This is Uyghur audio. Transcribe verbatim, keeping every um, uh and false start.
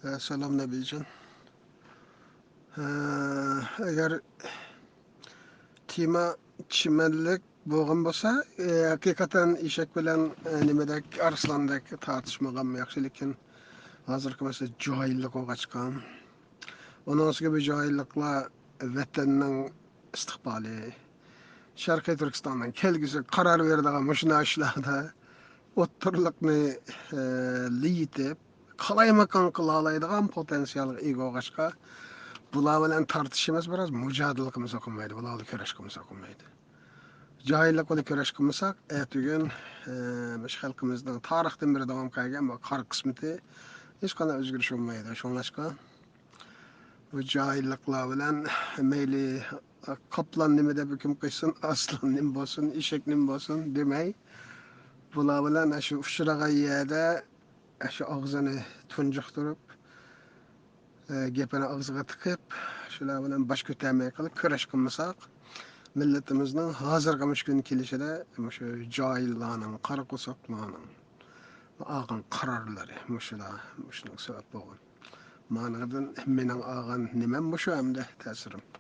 ئەسسالام نەبىجان. ئەگەر تېما چىمەنلىك بولغان بولسا، ھەقىقەتەن ئېشەك بىلەن نېمىدەك، ئارسلاندەك تارتىشمىغان ياخشى، لېكىن ھازىرقى مەسىلە جاھىللىق بولغاچقا، ئۇنىڭ ئۈستىگە بۇ جاھىللىقلار ۋەتەننىڭ ئىستىقبالى، شەرقىي تۈركىستاننىڭ كەلگۈسىگە قارار بېرىدىغان مۇشۇنداق ئىشلاردا ئوتتۇرىلىقنى لىيىتىپ، قالايمىقان قىلالايدىغان پوتېنسىيالغا ئىگە بولغاچقا، بۇلار بىلەن تارتىشىمىز بىراز مۇجادىلە قىلمىسا بولمايدۇ، بۇلار بىلەن كۈرەش قىلمىسا بولمايدۇ. جاھىللىق بىلەن كۈرەش قىلمىساق، ئەتىگۈن مۇشۇ خەلقىمىزنىڭ تارىختىن بېرى داۋام قىلغان بۇ قارا قىسمىتى ھېچقانداق ئۆزگىرىش بولمايدۇ. شۇڭلاشقا بۇ جاھىللىقلار بىلەن مەيلى قاپلان نېمە دەپ ھۆكۈم قىلسۇن، ئارسلان نېمە بولسۇن، ئېشەك نېمە بولسۇن دېمەي، بۇلار بىلەن شۇ ئۇچرىغان يەردە شۇ ئاغزىنى تۇنجۇقتۇرۇپ، ئە، گېپىنى ئاغزىغا تىقىپ، شۇلار بىلەن باش كۆتەرمەي قېلىپ كۈرەش قىلمىساق، مىللىتىمىزنىڭ ھازىرقى مۇشۇ كۈن كېلىشىدە مۇشۇ جاھىللارنىڭ، قارا قورساقلارنىڭ ئالغان قارارلىرى مۇشۇلار، مۇشۇنىڭ سەۋەب بولغان. مانىڭدىن مېنىڭ ئالغان نېمەم مۇشۇ ئەمدى تەسىرىم.